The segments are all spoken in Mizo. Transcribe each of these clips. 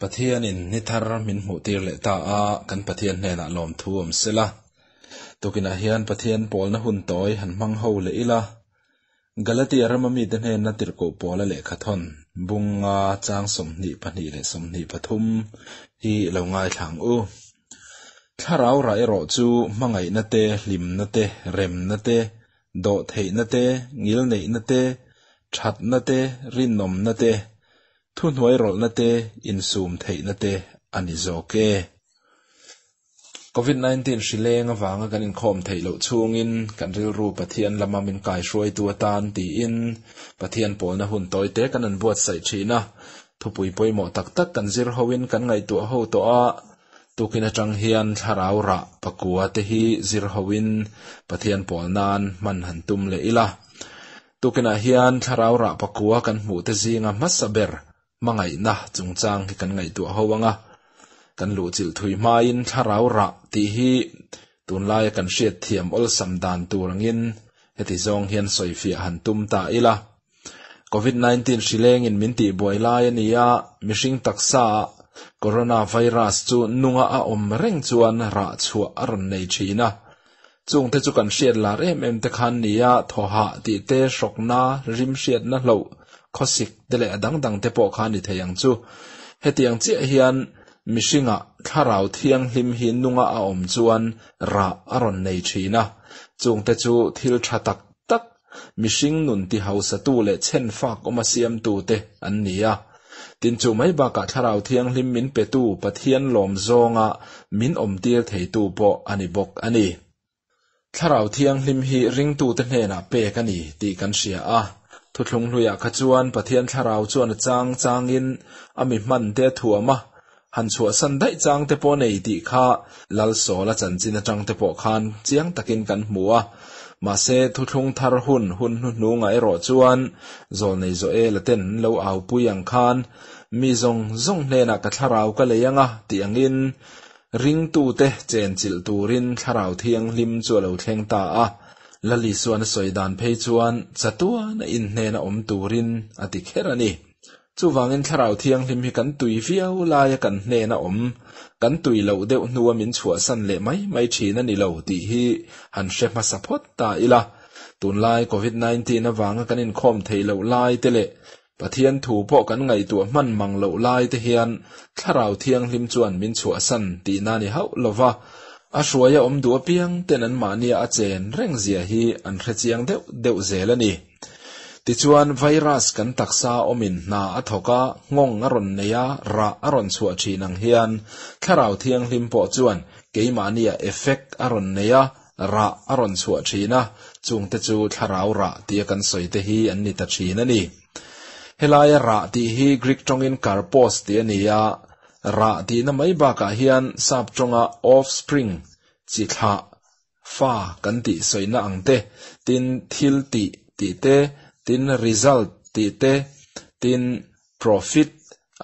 Pathianin ni thar min hmuhtir leh ta a, kan Pathian hnenah lawmthu awm sela. Tukinah hian Pathian pawlna hun tawi han hmang ho leh ila. Galatia rama mite hnena tirhkoh pawla lehkhathawn, bunga chang 22 leh 23 hi lo ngaithla ang u. Thlarau rah erawh chu hmangaihna te, hlimna te, remna te, dawhtheihna te, ngilneihna te, thatna te, rinawmna te, thuhnuairawlhna te, insum theihna te a ni zawk e. Covid-19 hri leng avanga kan inkhawm theih loh chhungin kan rilru Pathian lama min kaihruaitu atan tiin Pathian pawlna hun tawite kan an buatsaih thin a. Thupui pawimawh tak tak kan zir hoin kan ngaihtuah ho tawh a, tukin atang hian thlarau rah pakua te hi zir hoin Pathian pawl nan hman han tum leh ila. Tukinah hian thlarau rah pakua kan hmuh te zinga hmasa ber hmangaihna chungchang hi kan ngaihtuah ho ang a, kan luhchilh thui hmain thlarau rah tih hi tunlaia kan hriat thiam awlsam dan tur angin heti zawng hian sawifiah han tum ta ila. Covid-19 hri lengin min tihbuai lai a ni a, mihring taksaah coronavirus chu nunga a awm reng chuan rah chhuah a rawn nei thin a. Chungte chu kan hriat lar em em te khan nia, thawhah tih te, hrawkna, rim hriatna hloh, khawsik te leh a dang dang te pawh kha ni thei ang chu. Hetiang chiah hian mihringah thlarau thianghlim hi nunga a awm chuan rah a rawn nei thin a, chungte chu thil tha tak tak, mihring nun ti hausatu leh chhenfak awma siamtu te an ni a. Tin chu mai bakah Thlarau Thianghlim min petu Pathian lawm zawnga min awmtir theitu pawh a ni bawk a ni. Thlarau Thianghlim hi ringtute hnenah pek a ni tih kan hria a. Thuthlung hluiah kha chuan Pathian Thlarau chuan a chang changin a mi hmante a thuam a, han chhuahsan daih chang te pawh nei tih kha Lalsawla chanchin atang te pawh khan chiang takin kan hmu a. Mahse, thuthlung thar hun hun hnuhnungah erawh chuan Zawlnei Joela ten an lo aupui ang khan mi zawng zawng hnenah ka thlarau ka lei anga tih angin ringtute chenchilh turin Thlarau Thianghlim chu a lo thleng ta a. Lalisuan a sawi dan phei chuan chatuana inhnena awm turin a ti kher a ni. Chuvangin Thlarau Thianghlim hi kan tui viau laia kan hnena awm, kan tui loh deuh hnua min chhuahsan leh mai mai thin a ni lo tih hi han hre hmasa phawt ta ila. Tunlai Covid 19 avanga kan inkhawm theih loh lai te leh Pathian thu pawh kan ngaihtuah hman mang loh lai te hian Thlarau Thianghlim chuan min chhuahsan tihna ni hauh lova, a hruaia awm duh apiang ten anmahnia a chen reng zia hi an hrechiang deuh deuh zel a ni. Tichuan, virus kan taksa awmin hna a thawk a, nghawng a rawn nei a, rah a rawn chhuah thin ang hian Thlarau Thianghlim pawh chuan keimahnia effect a rawn nei a, rah a rawn chhuah thin a, chungte chu Thlarau rah tia kan sawi te hi an ni ta thin a ni. Helaia rah tih hi Greek tawngin karpos tih a ni a, rah tihna mai bakah hian sap tawnga offspring, chi thlah, Fa kan tih sawina ang te, tin thil tih tih te, tin result tih te, tin profit,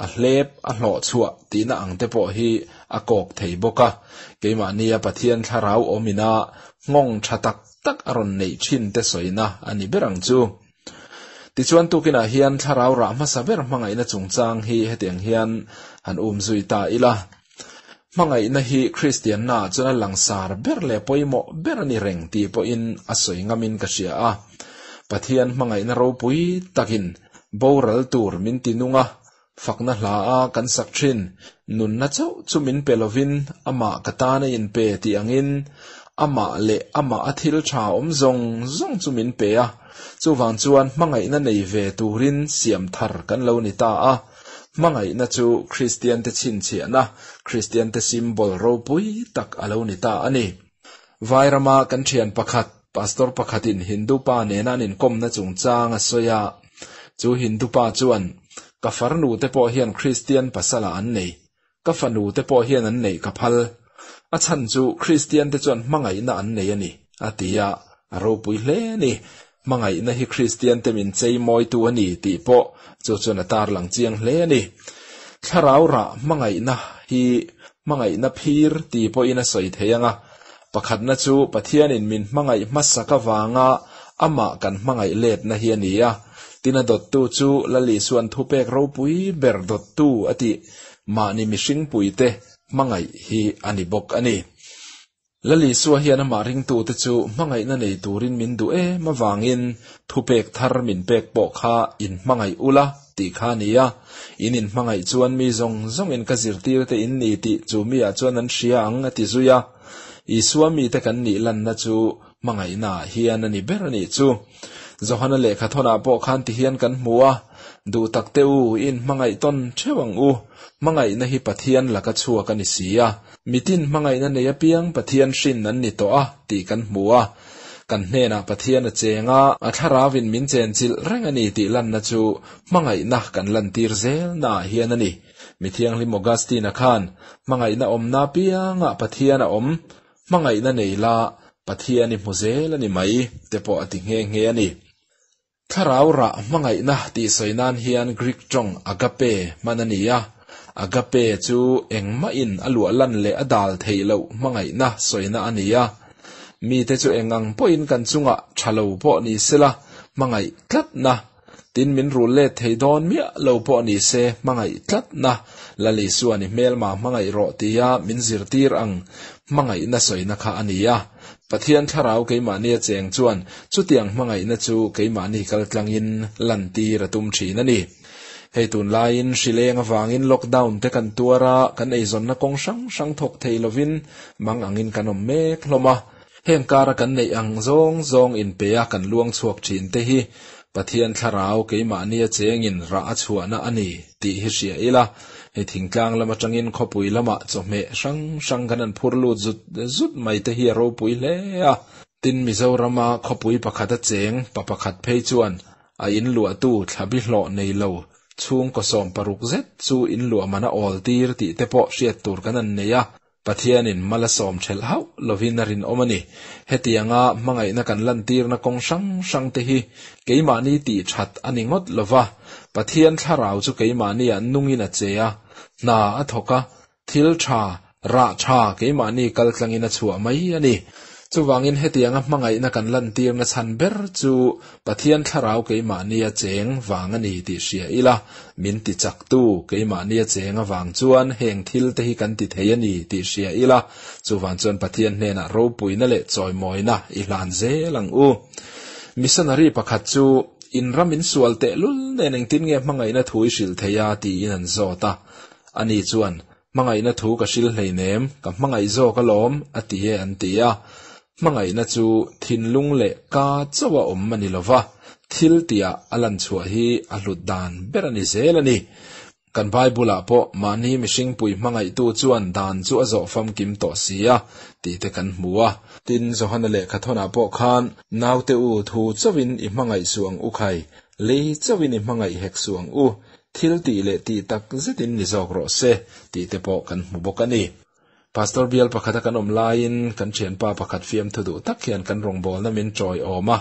a hlep, a hlawhchhuah tihna ang te pawh hi a kawk thei bawk a. Keimahnia Pathian thlarau awmina nghawng tha tak tak a rawn neih thin te sawina a ni ber ang chu. Tichuan tukinah hian thlarau rah hmasa ber hmangaihna chungchang hi hetiang hian han umzui ta ila. Hmangaihna hi Kristiannaah chuan a langsar ber leh pawimawh ber a ni reng tih pawhin a sawi ngamin ka hria a. Pathian hmangaihna ropui takin boral tur min ti nung a, fakna hla a kan sak thin. Nunna chauh chu min pe lovin amah ka tan a inpe tih angin amah leh amah a thil tha awm zawng zawng chu min pe a. Chuvang chuan hmangaihna nei ve turin siam thar kan lo ni ta a. Hmangaihna chu Kristiante chhinchhiahna, Kristiante symbol ropui tak a lo ni ta a ni. Vairama kan thian pakhat, Pastor pakhatin Hindu pa nena an inkawmna chungchang a sawi a. Chu Hindu pa chuan, Ka farnu te pawh hian Kristian pasala an nei. Ka fanu te pawh hian an neih ka phal. A chhan chu Kristian te chuan hmangaihna an nei a ni, a ti a, a ropui hle a ni. Hmangaihna hi Kristian te min chei mawitu a ni tih pawh chu chuan a tarlang chiang hle a ni. Thlarau rah hmangaihna hi hmangaihna phir ti pawhin a sawi thei ang a, pakhatna chu Pathianin min hmangaih hmasak avanga amah kan hmangaih letna hi a ni a, tin a dawttu chu Lal Isuan thupek ropui ber dawttu a tih. mahni mihringpuite hmangaih hi a ni bawk a ni. Lal Isua hian amah ringtute chu hmangaihna nei turin min duh em avangin thupek thar min pek pawh kha inhmangaih ula tih kha a ni a. In inhmangaih chuan mi zawng zawngin ka zirtirte in ni tih chu miah chuan an hria ang a ti zui a. Isua mite kan nih lanna chu hmangaihnaah hian a ni ber a nih chu. Johana lehkhathawnah pawh khan tihian kan hmu a, Duh tak teh u, i inhmangaih tawn theuh ang u. Hmangaihna hi Pathian laka chhuak a ni si a. Mitin hmangaihna nei apiang Pathian hrin an ni tawh a tih kan hmu a. Kan hnenah Pathian a cheng a, a thlarauin min chenchilh reng a ni tih lanna chu hmangaihna kan lantir zelnaah hian a ni. Mi Thianghlim Augustine-a khan, Hmangaihna awmna apiangah Pathian a awm, hmangaihna nei la, Pathian i hmu zel a ni mai, te pawh a ti nghe nghe a ni. Thlarau rah hmangaihna tih sawi nan hian Greek tawng agape hman a ni a. Agape chu engmahin a luah lan leh a dal theih loh hmangaihna sawina a ni a. Mite chu eng ang pawhin kan chungah tha lo pawh ni sela hmangaih tlatna, tin min rul let thei dawn miah lo pawh ni se hmangaih tlatna, Lal Isuan i hmelma hmangaih rawh tia min zirtir ang hmangaihna sawina kha a ni a. Pathian thlarau keimahnia cheng chuan chutiang hmangaihna chu keimahni kaltlangin lantir a tum thin a ni. Hei tunlaiin hrileng avangin lockdown te kan tuar a, kan eizawnna kawng hrang hrang thawk thei lovin mang angin kan awm mek hlawm a. Heng kara kan neih ang zawng zawng inpe a kan luang chhuak thin te hi Pathian thlarau keimahnia chengin rah a chhuahna a ni tih hi hria ila, hei thingtlang lam atangin khawpui lamah chawhmeh hrang hrang kan han phur lut zut zut mai te hi a ropui hle a. Tin, Mizorama khawpui pakhata cheng pa pakhat phei chuan a inluahtu thlabi hlawh nei lo chhungkaw 60 zet chu inluah man a awl tir tih te pawh hriat tur kan han nei a. Pathianin mal a sawm ṭhelh hauh lovin a rinawm a ni. Hetianga hmangaihna kan lantirna kawng hrang hrangte hi keimahni tih ṭhat a ni ngawt lo va, Pathian thlarau chu keimahniah nungin a che a, hna a thawk a, thil ṭha, rah ṭha keimahni kaltlangin a chhuah mai a ni. Chuvangin hetianga hmangaihna kan lantirna chhan ber chu Pathian thlarau keimahnia cheng vang a ni tih hria ila, min ti chaktu keimahnia cheng avang chuan heng thil te hi kan ti thei a ni tih hria ila, chuvang chuan Pathian hnenah ropuina leh chawimawina i hlan zel ang u. Missionary pakhat chu, In ram in sual tehlul nen engtin nge hmangaihna thu i hrilh thei a? tiin an zawt a. Ani chuan, Hmangaihna thu ka hril hleinem, ka hmangaih zawk alawm, a ti e an ti a. Hmangaihna chu thinlung leh ka chauh a awm a ni lo va, thil tihah a lan chhuah hi a hlut dan ber a ni zel a ni. Kan Bible-ah pawh mahni mihringpui hmangaihtu chuan dan chu a zawh famkim tawh si a, tih te kan hmu a. Tin, Johana lehkhathawnah pawh khan, Naute u, thu chauhin i hmangaih suh ang u khai, lei chauhin i hmangaih hek suh ang u, thil tih leh tih tak zetin ni zawk rawh se, tih te pawh kan hmu bawk a ni. Pastor bial pakhata kan awm laiin kan thianpa pakhat fiamthu duh tak hian kan rawngbawlna min tawiawm a,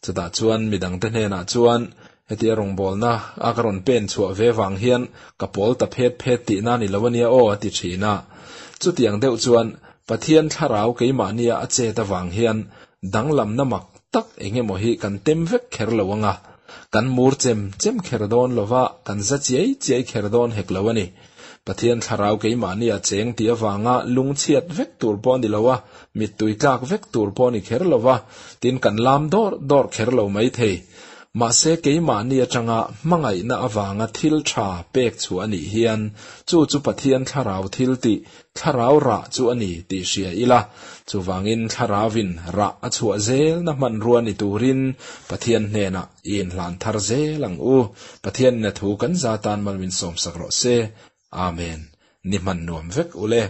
chutah chuan midangte hnenah chuan hetia rawngbawlna a ka rawn pen chhuah ve vang hian ka pawl ta phet phet tihna ni lo ania aw a ti thin a. Chutiang deuh chuan Pathian thlarau keimahnia a chet avang hian danglamna mak tak engemaw hi kan tem vek kher lo anga, kan mur chem chem kher dawn lova kan za chiai chiai kher dawn hek lo a ni. Pathian thlarau keimahni a cheng tih avanga lungchhiat vek tur pawh a ni lo a, mittui tlak vek tur pawh a ni kher lo va, tin kan lam dawrh dawrh kher lo mai thei. Mahse keimahni atanga hmangaihna avanga thil tha pek chhuah a nih hian chu chu Pathian thlarau thil tih, thlarau rah chu a ni tih hria ila, chuvangin thlarauvin rah a chhuah zelna hmanrua ni turin Pathian hnenah i inhlan thar zel ang u. Pathianin a thu kan za tan mal min sawmsak rawh se. Amen. Ni hman nuam vek ule.